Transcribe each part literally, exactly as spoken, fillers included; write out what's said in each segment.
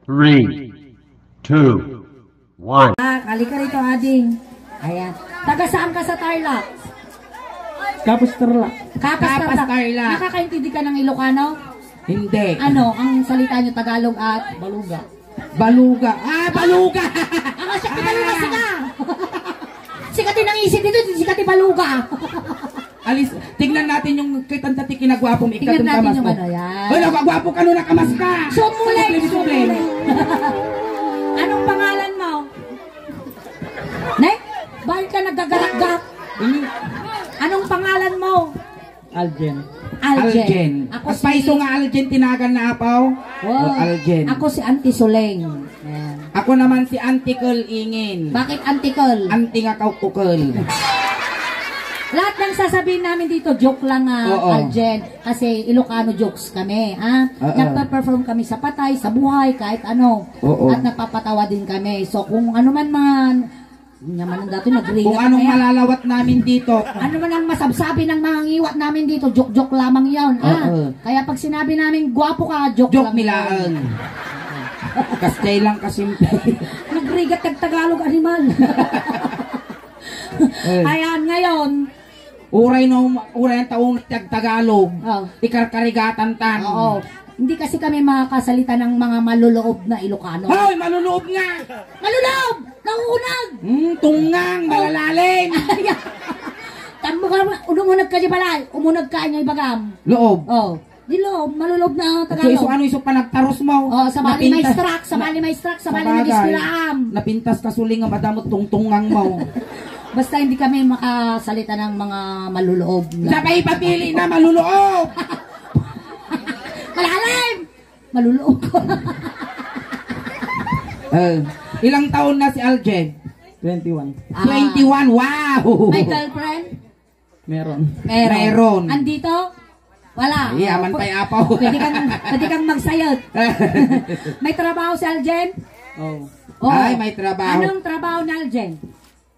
Three, two, one. Ah, halika rito, ading. Ayan. Taga saan ka sa Tarlac? Kapas Tarlac. Kapas Kapas Tarlac. Tarlac. Nakakaintindi ka ng Ilocano? Hindi. Ano, ang salita niyo Tagalog at Baluga. Baluga. Ah, baluga! Ang asya ka baluga, Ah! sika! Sika ti nangisit dito, sika ti baluga. Alis, tignan natin yung kitang dati kinagwapo mo, Tignan ikatong natin kamas yung mo. ano, yan. Hoy, nagwagwapo ka nung nakamas ka. Suot mo, Leng, Suot mo, suot mo, Leng. Leng. Anong pangalan mo? Ne? Bakit ka nagagarakgak? Ini. Anong pangalan mo? Aljen. Aljen. Aljen. Ako At si paiso nga Aljen tinagan na apaw? Wow. O, Aljen. Ako si Auntie Suleng. Ayan. Ako naman si Auntie Kel Ingin. Bakit Auntie Kel? Auntie nga kaukukel. Lahat ng sasabihin namin dito, joke lang, ah, Oo. Aljen. Kasi Ilocano jokes kami, ha? Oo. Nagpe-perform kami sa patay, sa buhay, kahit ano. Oo. At nagpapatawa din kami. So, kung ano man man, naman ang dati nagringat Kung anong na kaya. malalawat namin dito. Ano man ang masabsabi ng mga ngiwat namin dito, joke-joke lamang yon, ha? Oo. Kaya pag sinabi namin, "Gwapo ka," joke Joke lang nila yun. ang. Kastay lang kasimple. Nagrigat kag Tagalog, animal. Eh. Ayan, ngayon. Uray no, uray ang taong nagtag-Tagalog. Oh. Ikarkarigatan tan. Oo. Hindi kasi kami makakasalita ng mga maluloob na Ilocano. Hoy, maluloob nga! Maluloob! Nauunag! Hmm, tungang, Oh. malalalim. Ayan. Tamo ka, umunag ka di balay. Umunag ka, niya ibagam. Loob. Oh. Di loob, maluloob na Tagalog. Isu, ano isu panagtaros mo? Oh, sabali Napinta- maestrak, sabali na- maestrak, sabali Sabagay. nag-eskwelaam. Napintas ka suling nga madamot tungtungang mo. Basta hindi kami makasalita ng mga maluloob na. Sabay papili na maluloob! Malalim! Maluloob ko. Eh, ilang taon na si Aljen? Twenty-one. Ah. Twenty-one, wow! May girlfriend? Meron. Meron. Meron. Andito? Wala. Ay, aman Pu-, pa'y apaw. pwede kang, pwede kang magsayot. May trabaho si Aljen? Oh. Oh. Ay, may trabaho. Anong trabaho ni Aljen?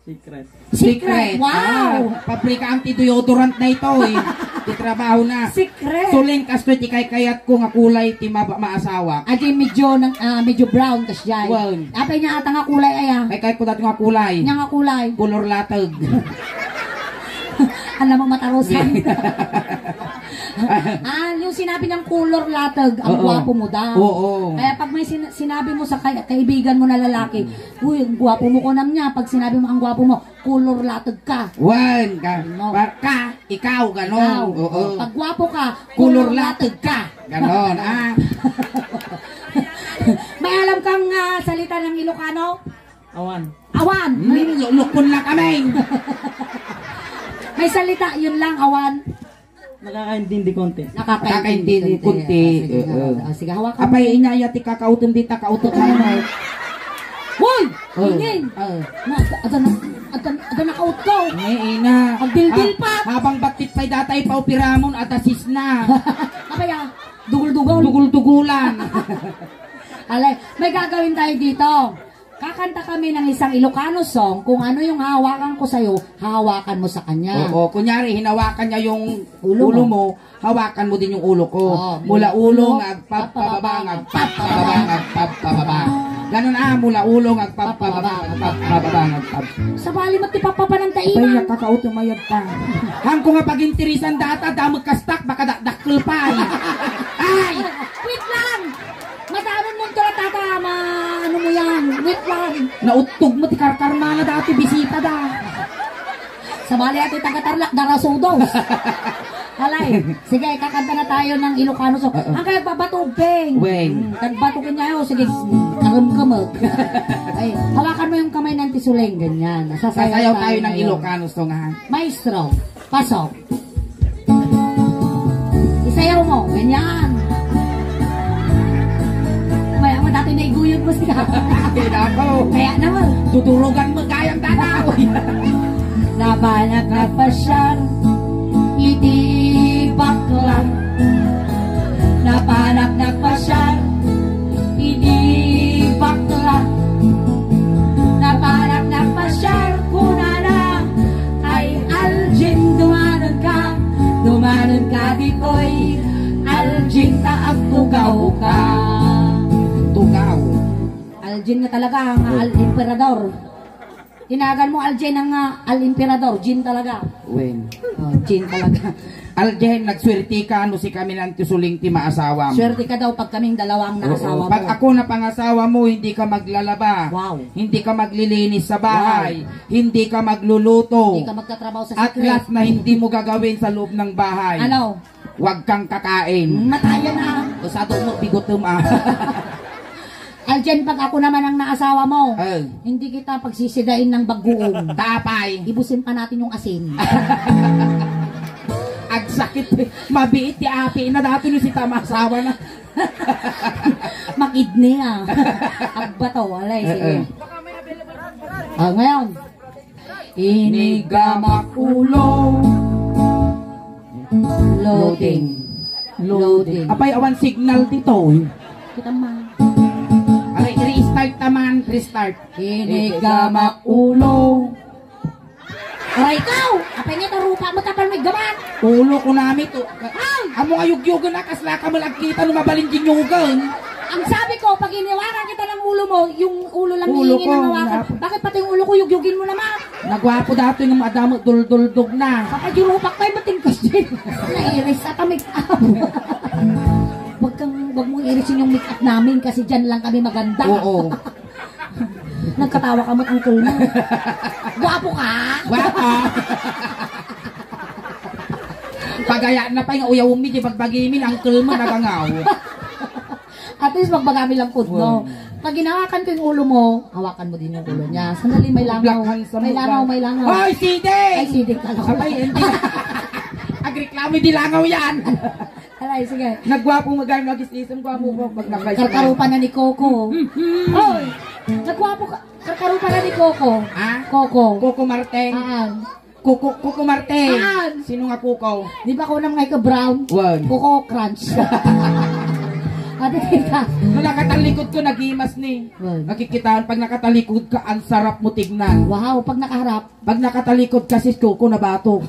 Secret. Secret. Secret. Wow. Ah, pabrika ang ti deodorant na ito, eh. Ti trabaho na. Secret. Suling kastoy ti kaykayat ko nga kulay ti maba-, maasawa. Adi medyo nang, ah, medyo brown kas jay. Wow. Apay niya ata nga kulay, aya? Ay, kahit ko dati nga kulay. Niya nga kulay. Color latag. Alam mo, matarusan. Ah, yung sinabi niyang color latag, ang Oo. gwapo mo daw. Oo. Kaya pag may sin-, sinabi mo sa kay-, kaibigan mo na lalaki, "Uy, ang gwapo mo," kunam niya, pag sinabi mo, "Ang gwapo mo," color latag ka. Wan, ka, Ano? pa-, ka, ikaw, ganon. Ikaw. Oo. Pag gwapo ka, Color color latag latag ka. Ganon, ah. May alam kang, ah, salita ng Ilocano? Awan. Awan. Hmm, lu-, lukon na kami. May salita, yun lang, awan. Nakakaintindi konti. Nakakaintindi Nakakaintindi konti. konti. Ah, sige, Oo. hawakan. Ah, sige, hawakan. Apay, inaya ti kakautom di ta kautom na mo. Hoy! Oh. Ingin! Oh. Na, ada na, ada, ada na kautkaw. Ni ina. Agbilbil Ah, pa. habang batit pa'y datay, paupiramon, ada sisna. Apay, ah, dugul-dugul. Dugul-dugulan. Alay, may gagawin tayo dito. Kakanta kami ng isang Ilocano song, kung ano yung hahawakan ko sa'yo, hahawakan mo sa kanya. Oo, kunyari, hinawakan niya yung Ulo ulo mo. mo, hawakan mo din yung ulo ko. Oo, Mula mula ulo ulo, nga agpapababa, nga agpapababa, nga agpapababa. Ganun, ah, mula ulo nga agpapababa, nga agpapababa, nga agpap- Sabali mo, ti papapanang Apay, taiman. Nakakauto mayad pa. Hangko nga pagintirisan data, damag kastak, baka dakdakkel pa, eh. Ay! Wait lang! Madamon mo ito, tata, ma-, ano mo yan? Wait lang. Nauttog mo ti karkarmana dati, bisita da. Sabali, ati taga Tarlac, darasudos. Alay, sige, kakanta na tayo ng Ilocano song. Oo. Ang kaya babato, Peng. Weng. Hmm, tagbato ka niya, oh, sige, karumkamag. Ay, hawakan mo yung kamay ng tisuleng, ganyan. Sasayaw Sasayaw tayo tayo ng ngayon. Ilocano song, ha? Maestro, pasok. Isayaw mo, ganyan. Maya mo dati naiguyod mo siya. Ay, nako. Kaya naman. Tuturugan mo kayang tataw. Napanak nagpasyar, iti bakla. Napanak nagpasyar, iti bakla. Napanak nagpasyar, kunana, "Ay, Aljin, dumanon ka, dumanon ka ditoy, Aljin, ta agtugaw ka." Tugaw. Jin nga talaga nga Al Emperador. Tinagan mo Al Jin nga Al Emperador, Jin talaga. Wen. Oh, Jin talaga. Al Jin, nagsuertika no sika man ti suling ti maasawam. Suertika daw pag kaming dalawa ang Oo. naasawa mo. Pag ako na pangasawa mo, hindi ka maglalaba. Wow. Hindi ka maglilinis sa bahay. Wow. Hindi ka magluluto. Hindi ka magtatrabaho sa At secret. last na hindi mo gagawin sa loob ng bahay. Ano? Huwag kang kakain. Matayan na. Usado mo, bigutom, ah. Al Jin, pag ako naman ang naasawa mo, Eh. hindi kita pagsisidain ng bagoong. Tapay. Ibusin pa natin yung asin. Agsakit. Mabiit ti api na dati no si tama asawa na. Makidney, ah. Agbato, alay, sige. Eh, eh. Ah, ngayon. Inigamak ulo. Loading. Loading. Apay, awan signal dito, eh. Kita ma. Aray, i-restart naman, restart. Inigamak ulo. Aray ikaw! Apay nga ito rupa mo, tapal may gaman. Ulo ko nami to. Ay! Amo nga yugyugan na, kasla ka malagkita no mabalin dinyugan. Ang sabi ko, pag iniwaran kita ng ulo mo, yung ulo lang Ulo hihingin ko, ang hawakan. nap- Bakit pati yung ulo ko, yugyugin mo naman? Nagwapo dati nung madamo, dulduldog na. Kapag yung rupak pa, matingkas din. Nairis at make up. Wag kang, wag mong irisin yung make up namin kasi dyan lang kami maganda. Oo. Nagkatawa ka mo't uncle mo. Gwapo ka! Gwapo! Pagaya na pa yung uyawmi, di pagbagimi, uncle mo, nagangaw. At least, magbagami lang pud, no? Wow. Pag hinawakan ko yung ulo mo, hawakan mo din yung ulo niya. Sandali, may langaw. Black hands sa May mukha. langaw, may langaw. Hoy, sidi! Ay, sidi ka lang. Abay, hindi. Agreklamo, di langaw yan. Alay, sige. Nagwapo mo, gano'n, nag-isisem, gwapo mo, pag nakaisa. Karkarupa na ni Coco. Mm, mm. Hoy! Nagwapo ka. Karkarupa na ni Coco. Ha? Coco. Coco Martin. Aan. Coco, Coco Martin. Aan. Sino nga Coco? Di ba ko nang nga ika brown? Wan. Coco Crunch. Ate, tita. Nung nakatalikod ko, nagimas ni. Wan. Nakikitaan, pag nakatalikod ka, ang sarap mo tignan. Wow, pag nakaharap. Pag nakatalikod ka, si Coco nabato.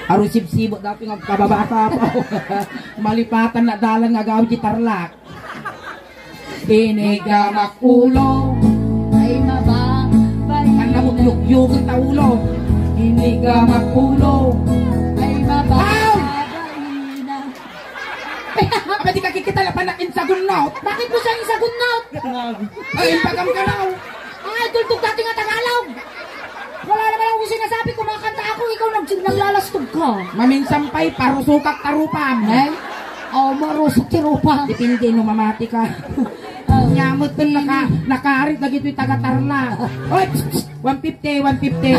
Aron sibsibot dati nga agpababata pa. Malipatan na dalan nga agawid ti Tarlac. Inigamak ulo. Ay, mababay. Kanna mo yugyugan ta ulo. Inigamak ulo. Ay, mababay na. Apa di ka kikita la panak insagunnot? Bakit mo siya insagunnot? Ay, impagam ka raw. Ay, tultog dati nga Tagalog. Wala naman akong sinasabi, kumakanta ako, ikaw nag-, naglalastog ka. Maminsan pa'y parusukak tarupam. Eh? Oh, marusok ti rupa. Depende no mamati ka. Oh. Nyamot dun naka-, nakarit na gito'y taga-Tarlac. Oy, psst, psst, one fifty, one fifty.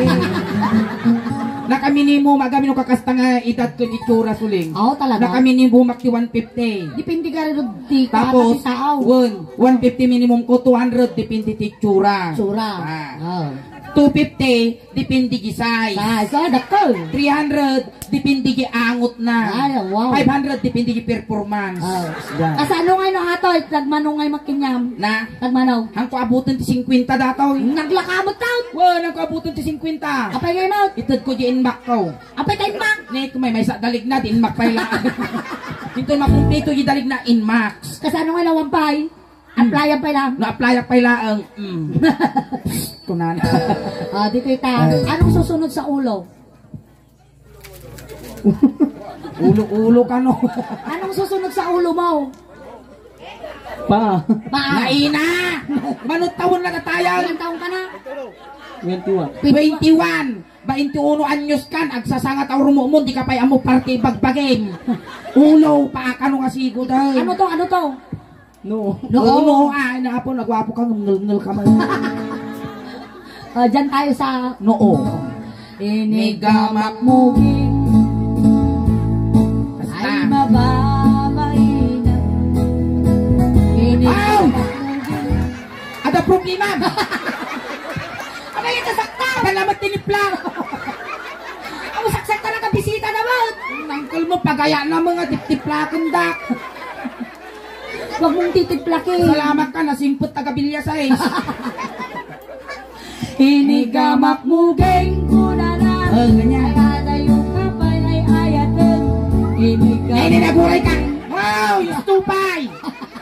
Nakaminimum, agami no kakasta nga edad ken itsura, suling. Oh, talaga? Nakaminimum ak ti one fifty. Depende ka rin di Tapos, kapatid tao. One, one fifty minimum ko, two hundred depende ti itsura. Itsura. Ah. Oh. Two fifty, depende di size. Size, oh, dakkel. Three hundred, depende di angot na. Ay, wow. Five hundred, depende di performance. Oh. Yan. Kasano nga no, ato, nagmano nga makinyam? Na? Nagmano? Hangko abutan ti singkwenta dataw. Naglakamat taon. Wa, hangko abutan ti singkwenta. Apay nga mo? Ited ko di inmak ko. Apay ta inmak? Ne, kumay may sa dalig na, di inmak pay la. Ito makumpleto di dalig na inmax. Kasano nga nawampay? Applyan pay lang. Na-applyan pay laeng. Mm. Kunan. Ah, dito ita. Ay. Anong susunod sa ulo? Ulo-ulo ka, no? Anong susunod sa ulo mo? Pa. Pa. Naina! Manut taon na katayan? Ilang taon ka na? Twenty-one. Twenty-one. Bainti uno anyos kan, agsasanga ta urumumon, di ka pay ammo parte ibagbagim. Ulo, pa, kano nga sigod, ay? Ano to? Ano to? No. No. Oo, no, ah, ina apo, nagwapo ka, ngel-ngel ka man. Ah, dyan tayo sa noo. Inigamak muging. Basta. Ay, mababaina. Inigamak muging. Ada problema. Abay, ito sakta. Salamat, tinipla. Ang saksak talaga, bisita naman. Nangkol mo, pagaya na mga tiptiplaken da. Huwag mong titiplakin. Salamat ka, nasimpot taga Villa sais. Inigamak muging kunana. Oh, ganyan. Ay, adayo ka pa, ay, ayaten. Inigamak. Ay, Ini naguray ka. Wow, yustupay.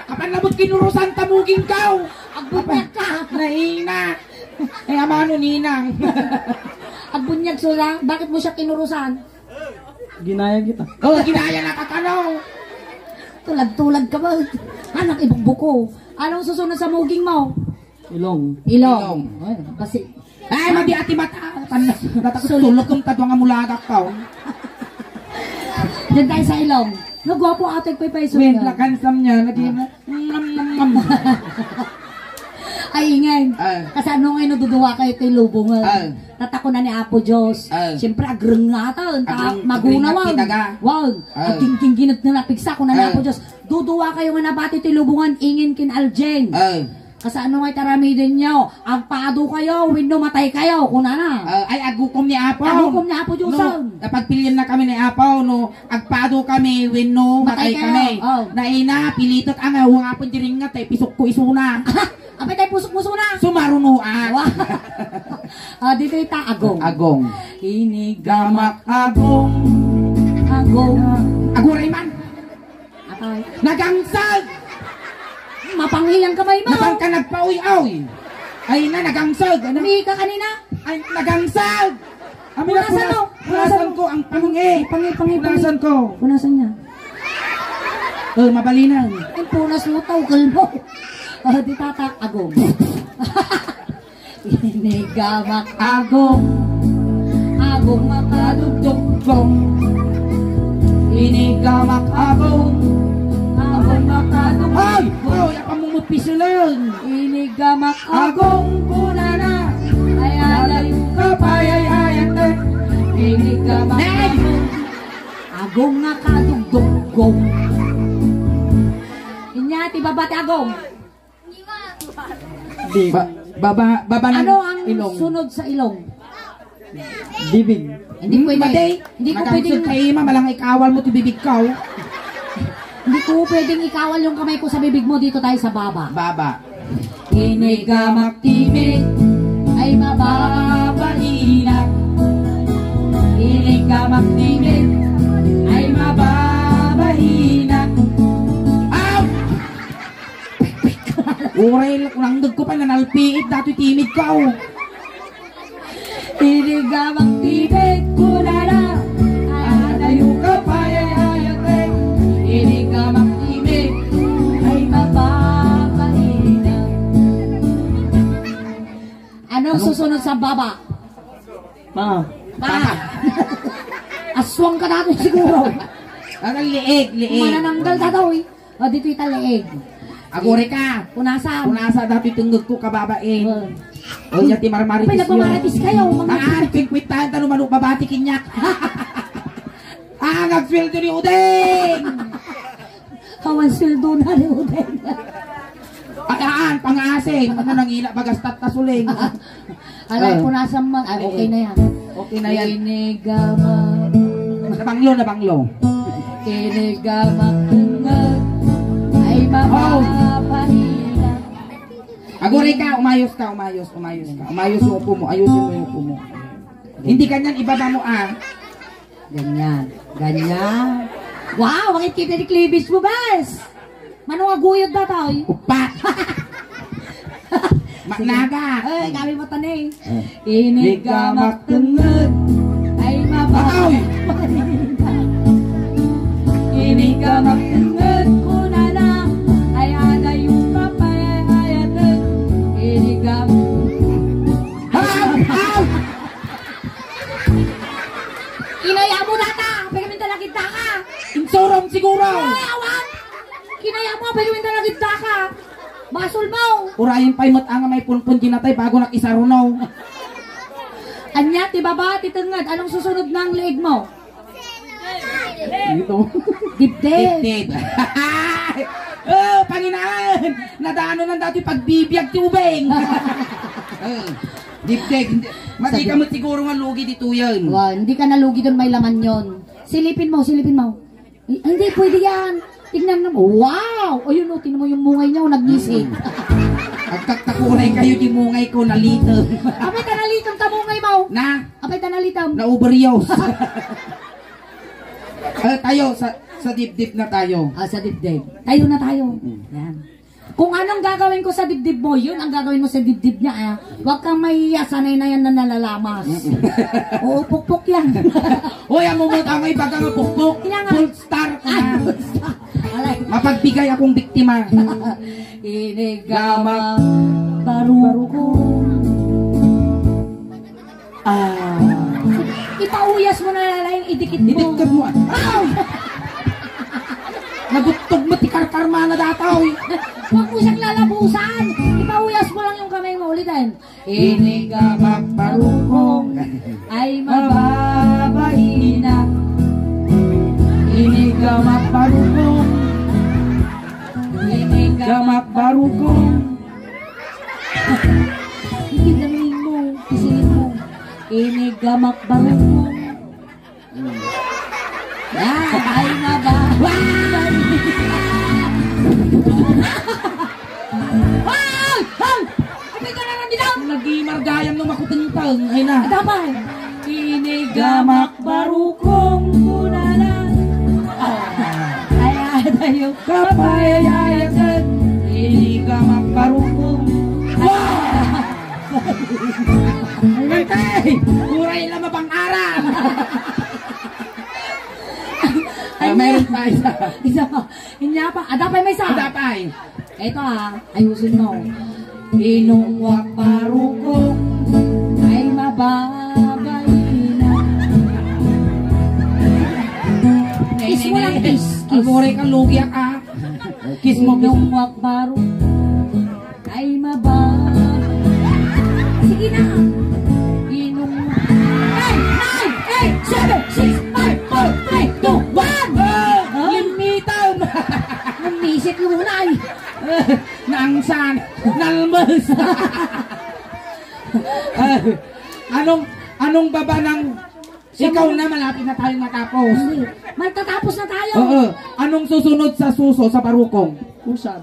Apan labot kinurusan ta muging kaw. Agbunyak ka. Naina. Eh, amano ninang. Agbunyak, Sula. Bakit mo siya kinurusan? Ginaya kita. Oh, ginaya na kakano. Tulag-tulag ka ba? Anak, ibukbuko. Anong susunod sa muging mo? Ilong. Ilong. Ilong. Ay, basi. Ay, madi ati mata. Tan-, natakot Sul- tulog kung tadwa nga mulagak ka, oh. Diyan tayo sa ilong. Nagwapo ate, paypay, Wen, Sul. Lakansam niya, naging nam, nam, nam. Ay, ingay. Ah. Kasano ngayon naduduwa kayo ito'y lubong, eh? Ah. Tatakuna ni Apo Diyos. Ah. Siyempre, agreng nga ata, ta-, Agreng, magunawan. Agreng nga kita ga. Wow. Ah. Agingkingginat na napigsa, kuna ni Ah. Apo Diyos. Duduwa kayo nga nabati ti lubongan, ingin kin Aljen. Ah. Kasano nga itaramiden nyo? Agpado kayo, wenno matay kayo, kunana. Ah, ay, agukom ni Apo. Agukom ni Apo Diyos, No, ah. napagpilian na kami ni Apo, no, agpado kami, wenno Matay matay kayo. kami. Oh. Naina, pilitek, ang awang Apo, diringat, eh, pisok ko isuna. Apay tayo pusok mo suna? Sumaruno, ah. Wa. Ah, dito ita, agong. Agong. Inigamak agong. Agong. Aguray man. Atay. Nagangsag! Mapanghi ang kamay mo. Napang ka nagpaoy-oy. Ay na, nagangsag. Ano? Umihi ka kanina? Ay, nagangsag! Ami na, Punasan punas-, mo. Punasan punasan mo. ko ang pangi. Pangi, pangi, pangi. Punasan ko. Punasan niya. Oh, mabalinan. Ang punas mo, tawgal mo. Oh, di tata, agong. Inigamak agong. Agong makadugdugdong. Inigamak agong. Agong makadugdugdong. Ay! Oh, ya pa mo mapisulan. Inigamak agong kunana. Ay, alay ka payayayat. Inigamak Nay! agong. Agong nga kadugdugdong. Inya, ti baba ti agong. Di. Ba-, baba, baba ng Ano ang ilong. sunod sa ilong? Bibig. Hindi Hmm, pwede. mati. Hindi ko Nagangsag pwedeng ka, Ima, malang ikawal mo ti bibig ko. Hindi ko pwedeng ikawal yung kamay ko sa bibig mo. Dito tayo sa baba. Baba. Inigamak timid ay mababainak. Inigamak timid ay mababainak. Aw! Uray, kunangdeg ko pa, nanalpiit, datoy timid ka, oh. Inigamak timid, kunana. Adayo ka, payayayate. Inigamak timid, ay mababainak. Anong Anong susunod sa baba? Pa. Pa. Aswang ka natin siguro. Ang liig, liig. Manananggal ka daw, eh. O, dito ita leeg. Agore ka. Punasan. Punasa dati tungod ko kababain. Oh. O, niya ti marmaritis Pwede yun. Pumaritis kayo, mga Ah, pingkwitahan tano manok babati kinyak. Ah, nagsweldo ni Udeng. Awan sweldo na ni Udeng. Ay, aan, pangasin. Ano nang ila, bagas tattasuling. Alay, Ah. punasan man. Ay, okay na yan. Okay na yan. Kinigama. Nabanglo, nabanglo. Kinigama. Ay, Oh. mapapahina. Aguray ka, umayos ka, umayos, umayos ka. Umayos yung upo mo, ayusin mo yung upo mo. Hindi ganyan, ibaba mo, ah. Ganyan. Ganyan. Wow, bakit kita ni cleavage mo, bes? Manong aguyod ba tayo? Upa! Maknaga! Ay, kami mo tanay. Eh. Inigamak tungod. Ay, mababa. Ay! Inigamak tungod. Kunana. Ay, adayo pa, payayayatod. Inigamak. Ay! Ay! Kinaya mo data! Pwede minta lagid ka! Insurom siguro! Ay, awan! Kinaya mo, pwede minta lagid ka! Basol mo! Urayen pa'y met nga may punpun di natay bago nakisarunaw. Anya, ti baba, ti tenged. Anong susunod na ang leeg mo? Dito. Dibdib. Dibdib. Oh, Panginoon! Nadaanan dati pagbibiag ti ubing. Oh, dibdib. Hindi. Mati Sabi ka mo siguro nga lugi dito yan. Wa, hindi ka nalugi doon, may laman yon. Silipin mo, silipin mo. Ay, hindi, pwede yan. Tingnan mo. Wow! Ayun, oh, tingnan mo yung mungay niya, oh, nagngisi. Mm. Agkaktakuray kayo, di mungay ko, nalitom. Apay, ta nalitom, ta mungay mo. Na? Apay, ta nalitom. Na-overdose. Eh, tayo, sa, sa dibdib na tayo. Ah, sa dibdib. Tayo na tayo. Mm. Yan. Kung anong gagawin ko sa dibdib mo, yun ang gagawin mo sa dibdib niya, ah. Huwag kang mahiya, sanay na yan na nalalamas. Mm-mm. Oo, pukpok yan. Uy, amo mo, tama, ibaga nga pukpok. Kaya nga. Gold star ka na. Ay, gold star. Alay. Mapagbigay akong biktima. Inigamak barukong. Ah. Ipauyas mo na lang, idikit mo. Idikit mo, ah. Ay! Nagutog mo ti karkarmana dataw, eh. Huwag mo siyang lalabusan. Ipauyas mo lang yung kamay mo. Ulitin. Inigamak barukong ay mababaina. Inigamak barukong. Inigamak barukong. Hindi galing mo, pisilin mo. Inigamak barukong. Yan, ay na ba? Ay! Ay! Ay! Ay! Ay! Nagimar gayam no makutengteng. Ay na. Ada pa. Inigamak barukong kunana. Ay, ada yung kapayayagan. Inigamak barukong. Wow! Ay, uray lang mapang-aral. Ah, meron pa isa. Isa pa. Inya pa. Ada pa may isa. Ada pa, eh. Ito, ah, ayusin mo. Inungwak barukong ay mababaina. Kiss mo lang, kiss, kiss. Aguray ka, lugi ka. Kiss mo, kiss. Inungwak barukong ay maba. Sige na. Inungwak. Ay! Ay! Ay! Seven, six, five, four, three, two, one. Ah! Limitan! Namisit mo na, ay. Naangsan. Nalmas. Ah, anong, anong baba ng... Ikaw na, malapit na tayong matapos. Hindi. Magtatapos na tayo. Oo. Anong susunod sa suso, sa barukong? Pusod.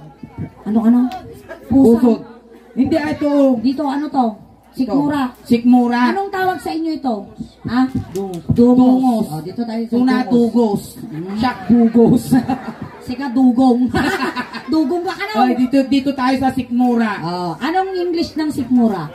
Ano, ano? Pusod. Pusod. Hindi, ah, ito. Dito, ano to? Sikmura. Ito. Sikmura. Anong tawag sa inyo ito? Ha? Dungos. Dungos. Dungos. Oh, dito tayo sa... Tuna, dungos. Dugos. Hmm. Siak, dugos. Sika, dugong. Dugong ka, ano? Ay, dito, dito tayo sa sikmura. Oh, anong English ng sikmura?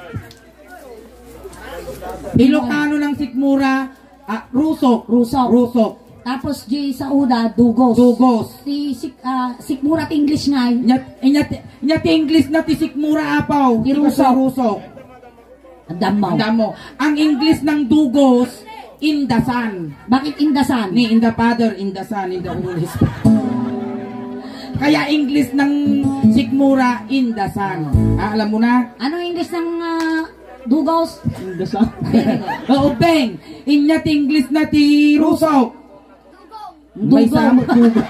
Ilocano ng sikmura, ah, rusok. Rusok. Rusok. Tapos, di sa uda, dugos. Dugos. Ti sik-, ah, sikmura ti English nga, eh. Inyat, inyat, inyat English na ti sikmura, apaw. Ti rusok. Rusok. Andam mo. Andam mo. Ang English ng dugos, in the sun. Bakit in the sun? Ni in the Father, in the Son, in the Holy Spirit. Kaya English ng sikmura, in the sun. Ah, alam mo na? Anong English ng, ah, dugos? In the sun. Very good. Oo, beng. Inyat English na ti rusok. May... Dugong. Samot, dugong.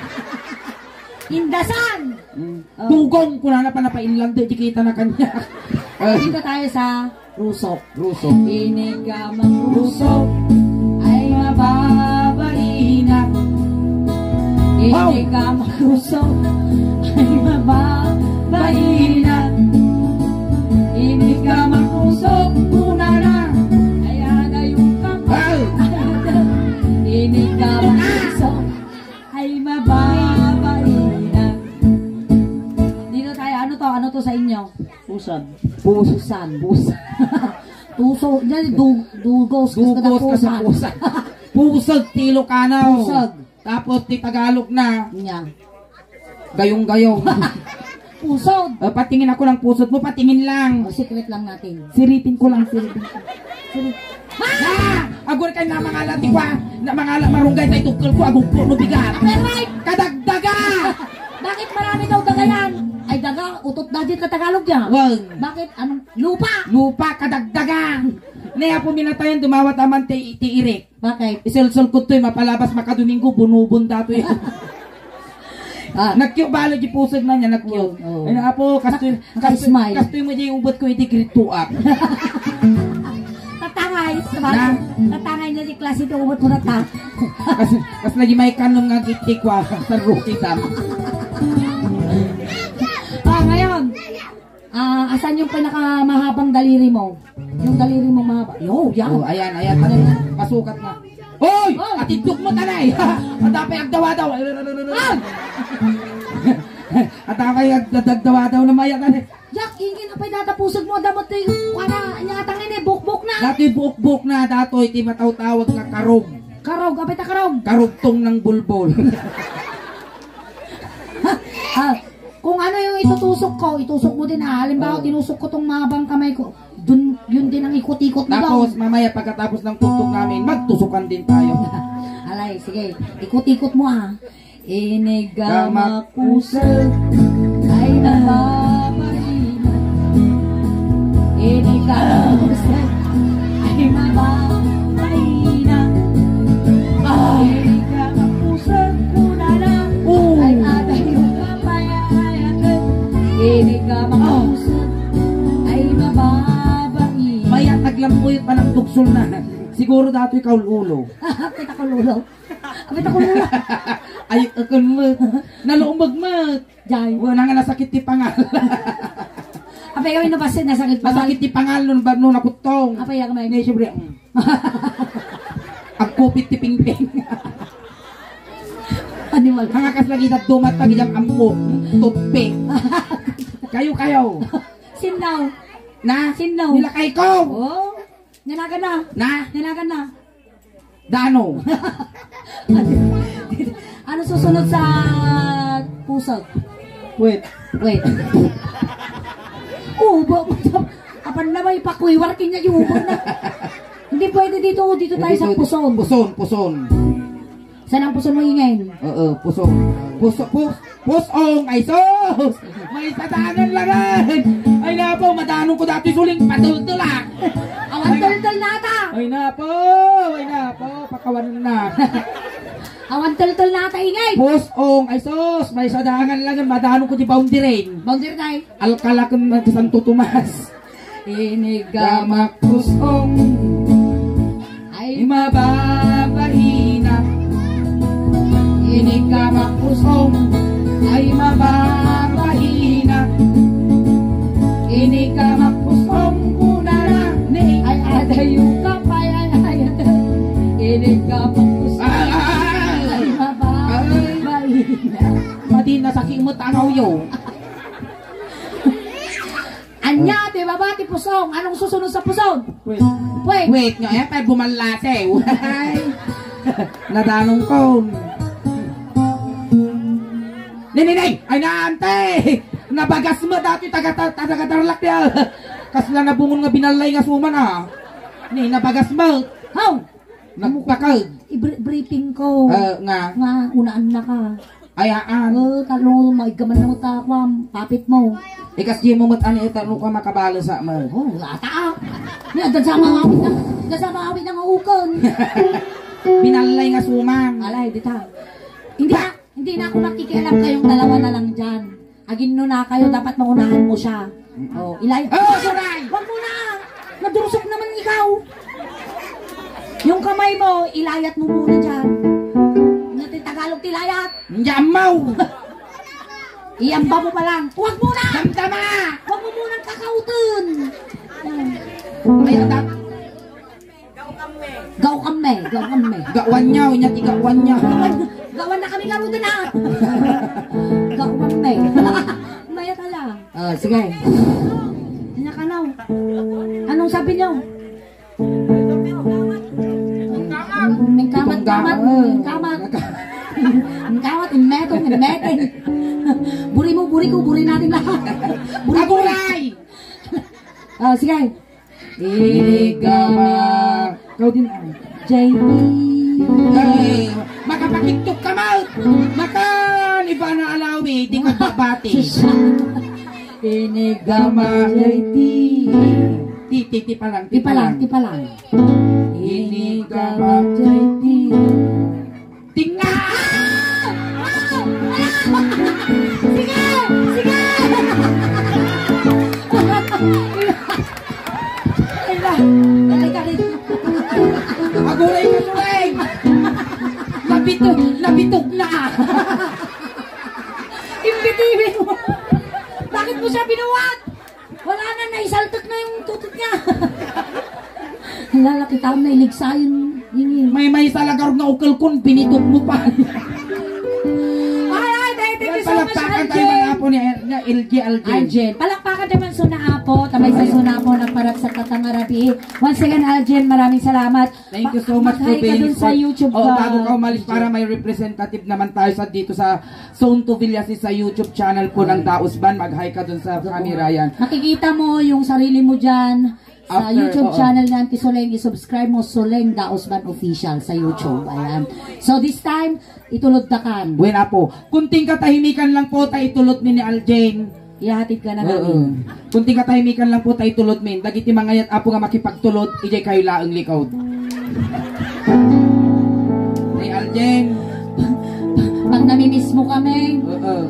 In the sun. Mm. Oh. Dugong, kunana pa napainlanda, di kita na kanya. Dito tayo sa rusok. Rusok. Inigamak rusok ay mababaina. Wow! Inigamak rusok ay mababaina. Inigamak rusok, kunana. Ay, ada yung kapal. Wow! Inigamak rusok ay mababaina. Dito tayo. Ano to? Ano to sa inyo? Pusod. Pusan. Pusan. Puso. Yan, du-, dugos. Dugos, kas pusan. Pusod ti Ilocano. Pusod. Tapos ti Tagalog na. Nya. Gayong-gayong. Pusod. Eh, patingin ako ng pusod mo, patingin lang. Oh, secret lang natin. Siritin ko lang, siritin ko. Sirit. Ah! Agor kay namangala ti kwa, namangala marunggay tay tukkel ko, agukko no bigat. Aray! Kadagdaga! Bakit marami daw daga yan? Ay, daga, utot da di ka Tagalog niya. Wag. Bakit? Anong lupa? Lupa, kadagdaga. Ne, apo minatayan, dumawat aman ti, ti irik. Bakit? Isulsul ko to'y mapalabas makadomingo, bunubon datoy. Ah. Nagkiyo balo di pusod na niya, nagkiyo. Oo, oo. Ay, apo, kastoy, kastoy, smile. Kastoy mo di ubot ko, iti grade two ak. Tatangay, sabagay. Na? Tatangay niya di klase ti ubot mo na ta. Kas, kas lagi may kanom nga gitti kwa, sa rookie tam. Ah, ngayon, ah, asan yung pinakamahabang daliri mo? Yung daliri mo mahaba. Yo, yan. Oh, ayan, ayan. Ayan. Pasukat na. Oh! Oy! Atiddok mo, tanay! Adda pay agdawadaw. Ah! Adda pay ag-, ag-, agdawadaw na mayat, tanay. Yak, ingin, apay data pusag mo, adda mo ti, wala, nya atang ini, bukbok na. Datoy bukbok na, datoy ti matawtawag nga karog. Karog, apay ta karog? Karugtong ng bulbol. Ah, kung ano yung itutusok ko, itusok mo din, ah. Halimbawa, Oo. tinusok ko tong mabang kamay ko. Dun, yun din ang ikot-ikot mo Tapos, daw. mamaya pagkatapos ng tuktok namin, magtusukan din tayo. Alay, sige. Ikot-ikot mo, ah. Inigamak pusag ay nababaina. Inigamak pusag ay nababaina. Ah. Inigamak pusag kunana. Oo. Ay, atay yung kapayayatan. Inigamak Ah. pusag ay nababaina. Mayat aglammuyot pa ng tugsol na. Siguro datoy kaul-ulo. Kita ko, lolo. Apay ta ko, lolo. Ay, akon met. Nalumbag met. Jay. Wala nga nasakit ti pangal. Apay kami napasin, nasakit pa. Nasakit ti pangal nun ba, nun nakuttong. Apay, ang may Ni, siyempre, mm. Agkupit ti pingping. Animal. Ang akas lagi na dumat pag ijang ampo. Tupik. Kayo, kayo. Sinnaw. Na? Sinnaw. Nilakay ko. Oh. Nanagan na. Na? Nanagan na. Dano. Ano susunod sa pusag? Wait. Wait. Ubo. Apan na may pakuiwar kanya yung ubo na. Hindi pwede dito. Dito tayo sa Dito, puson. Puson, puson. Saan ang puson mo, Ingay? Oo, puson. Puso, pus, pusong, ay sus! May sadangan lagan! Ay napo, madanong ko dati suling patultulak. Awan Ay, tultul nata. Ay napo, ay napo, pakawan na. Awan tultul nata, Ingay. Pusong, ay sus! May sadangan lagan, madanong ko di boundary. Boundary tayo. Alkalakon na ti Santo Tomas. Inigamak pusong ay mababaina. Inigamak pusong ay mababaina. Inigamak pusong kunana ni ay adayo ka pay ay ay. Inigamak pusong Ay, ay, ay, ay. ay mababaina. Madi na sa kimot, ano yo? Anya, ti baba, ti pusong. Anong susunod sa puson? Wait. Wait. Wait nga, eh, pay bumalase. Ay. Nadanong ko. Nay, nay, nay! Ay, naante! Nabagas mo dati, taga, ta-, taga Tarlac niya. Kasla nabungon nga binallay nga suman, ah. Ni, nabagas mo. How? Nagpakag. I-bri-, briefing ko. Ah, nga. Nga, unaan na ka. Ay, aan. Oh, talo, maigaman na mo ta, kwan, papit mo. Ikas di mo mat-, ano, talo ka makabalo sa mo. Oh, lata, ah. Nga, dan sa mga awit na, dan sa mga awit na nga ukon. Binallay nga suman. Alay, di ta. Hindi na, hindi na ako makikialam kayong dalawa na lang dyan. Aginno na kayo, dapat maunahan mo siya. Oh, ilay-, Ah, aray! Wag mo na! Nadurusok naman ikaw! Yung kamay mo, ilayat mo muna dyan. Ano ti Tagalog ti layat? Yamaw! Iyamba mo pa lang. Wag mo na! Damdama! Wag mo munang kakautun! Ay, ang dam- Gaw kami, gaw kami. Gawan niya, unya ti gawan niya. Gawan na kami garuda na. Gaw kami. Maya ka lang. Ah, sige. Anya ka na. Anong sabi niyo? Mingkamat, kamat, mingkamat. Mingkamat, inmetong, inmeteng. Buri mo, buri ko, buri natin lahat. Buri, buri. Aguray! Ah, sige. Igama. Ikaw din, ah. J P. Ay, makapakittok ka, Mal. Makan, iba na alawi, di ka babati. Sus. Inigama, J P. Ti, ti, ti pa lang, ti Ti pa lang, ti pa lang. Inigama, J P. Tingnan! Sige! Sige! Ay, na. Ay, ka rin. Aguray ka, Suleng! Nabitog, nabitog na! Imbitibin mo! Bakit mo siya binuwat? Wala na, naisaltak na yung tutot niya. Lalaki taon na iligsayon. Ingin. May, may salagarog na ukol kun binitok mo pa. Ay, ay, thank, thank you so much, palakpakan tayo, Aljen. Mga apo ni, ni L G, Aljen. Aljen. Palakpakan naman sa una apo, tamay sa una apo, nagparat sa katangarabi. Once again, Aljen, maraming salamat. Thank you so much for being, mag-hi ka dun sa YouTube, oh, bago ka umalis, para may representative naman tayo sa, dito sa Zone two Villasis sa YouTube channel po ng Daos Band. Mag-hi ka dun sa camera yan. Makikita mo yung sarili mo dyan. Sa YouTube channel ni Auntie Soleng, i-subscribe mo, Soleng Daos Band Official sa YouTube. Ayan. So this time, itulod ta kan. Wen apo. Kunting katahimikan lang po, ta itulod mi ni Aljen. Ihatid ka na namin. Kunting katahimikan lang po, ta itulod mi. Dagiti mangayat apo nga makipagtulod, ijay kayo laeng likod. Ni Aljen. Pag namimiss mo kami. Oo.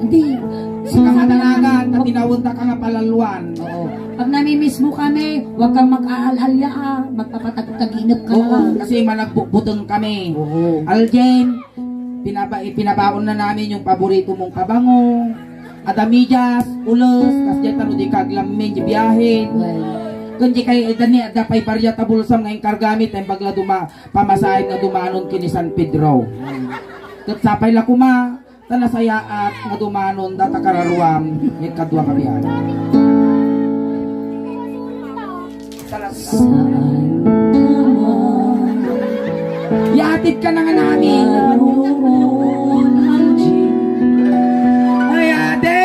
Hindi. Sa kamatanagan, na tinawag ka nga palalwan. Oo. Pag namimiss mo kami, huwag kang mag-aalal-alya, ah. Magpapatagtaginap ka na lang. Oo, kasi managbukbuteng kami. Oo. Aljen, pinaba-, pinabaon na namin yung paborito mong pabango. Adamidyas, ulos, kasi dyan tano di kaglamin, di biyahin. Well. Kundi kay Dani, da pay barya tabulsam nga inkargami, tembag la duma, pamasahe nga dumanon kini San Pedro. Ket sapay la kuma, ta nasayaat nga dumanon data kararuam, ket kadua nga biag. Saan ka man. Yatid ka na nga namin. Ay, ate!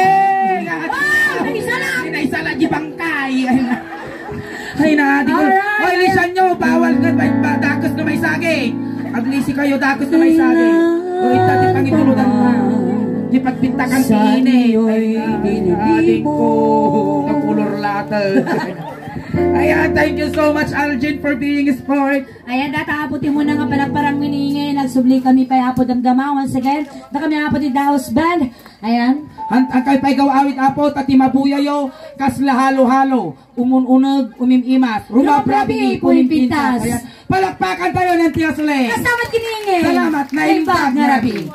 Ay, naisala! Ay, naisala, di bangkay! Ay, na. Ay, na, di ko. Alright. Oy, lisan nyo, bawal nga may, ba, dakes nga may saging. Aglisi kayo, dakes nga may saging. O, ita, di pangituludan na. Di pagpintakan sa ini. Ay, na, ay, na, ading ko. Kakulor later. Ayan, thank you so much, Algin, for being a sport. Ayan, data, apo, ti muna nga panagparang miningi. Nagsubli kami pa, apo, damdama. Once again, da kami, apo, ti Daos Band. Ayan. An-, an kay paigaw awit, apo, ta ti mabuyayo, kasla halo-halo. Umun-uneg, umim-imas, rumabrabi, pumimpintas. Ayan. Palakpakan tayo ng Tiyo Sule. Kasama kiningi. Salamat, naimbag nga rabi.